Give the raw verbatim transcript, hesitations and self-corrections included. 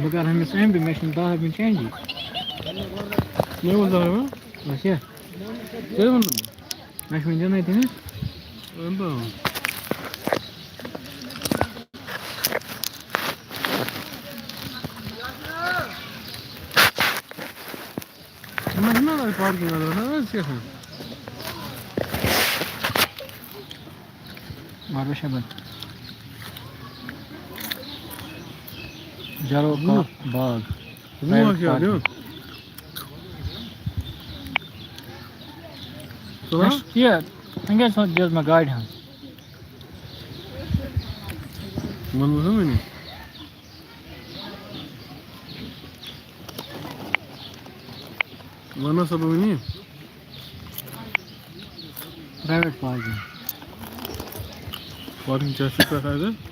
اگر ہمیں سیم بھی مشین دار بھی چینج۔ یہ وہ دار ہو؟ اچھا۔ یہ وہ۔ مشین جانا تھی نا۔ Machine parking. مارو شبن۔ جرو کا باغ۔ وُہ کیٛاہ دیُن؟ ژٕ وَن؟ اَسہِ کیٛاہ؟ وۄنۍ کیٛاہ چھُ دِژ مےٚ گاڑِ ہٕنٛز؟ ووٚنمُت نہ وٕنی۔ وَنو سا بہٕ وٕنی۔ Private parking. پارکِنٛگ چھِ اَسہِ پٮ۪ٹھ اَتہِ۔